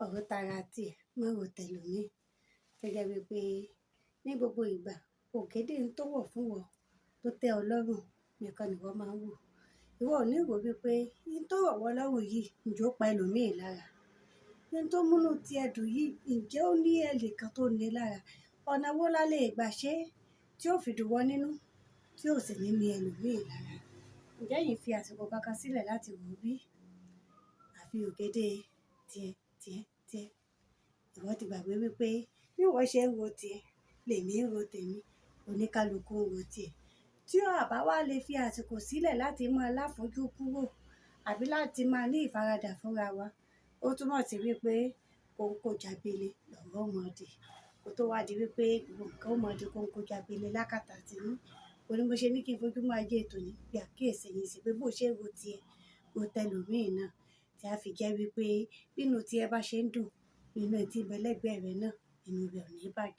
Ọ̀rọ̀ tara tiẹ̀, má ro tẹlòmíì. Tó jẹ́ wípé ní gbogbo ìgbà, ògèdè ń tó wọ̀ fún wọn tó tẹ́ ọ lọ́rùn nìkan ni ìwọ máa ń wò. Ìwọ ò ní rò wípé n tó rọ̀ wọ́ lọ́rùn yìí ǹjẹ́ ó pa ẹlòmíì lára. N tó múnú tí ẹ dùn yìí ǹjẹ́ ó ní ẹnìkan tó ní lára. Ọ̀nà wo la lè gbà ṣe tí ó fi dùn wọ́ nínú tí ó sì ní ní ẹlòmíì lára? Ǹjẹ́ ẹ̀yin fi àsìkò kankan sílẹ̀ láti rò bí? Àfi ògèdè tiẹ̀, tiẹ̀, tiẹ̀. Ìwọ ti gbàgbé wípé bí ìwọ ṣe ń ro tiẹ̀, lèmi ń ro tèmi, oníkálukú ń ro tiẹ̀. Tí a bá wá lè fi àsìkò sílẹ̀ láti máa láfojú kúrò àbí láti máa ní ìfaradà fúnra wa, ó túmọ̀ sí wípé kóńkó jábélé lọ́rọ̀ ó mọ dì. Kó tó wá di wípé gbogbo nǹkan ó mọ di kóńkó jábélé lákàtà tí yín. Ó ní mo ṣe ní kí n fojú mọ́ ajé tòní bí àkíyèsí yín sí pé bó ṣe ń ro tiẹ̀, ro tẹlòmíì náà tí a fi jẹ́ wípé bí inú tí ẹ bá ṣe ń dùn, inú ẹni tí ń bẹ lẹ́gbẹ̀ẹ́ rẹ náà, inú rẹ̀ ò ní bàjẹ́.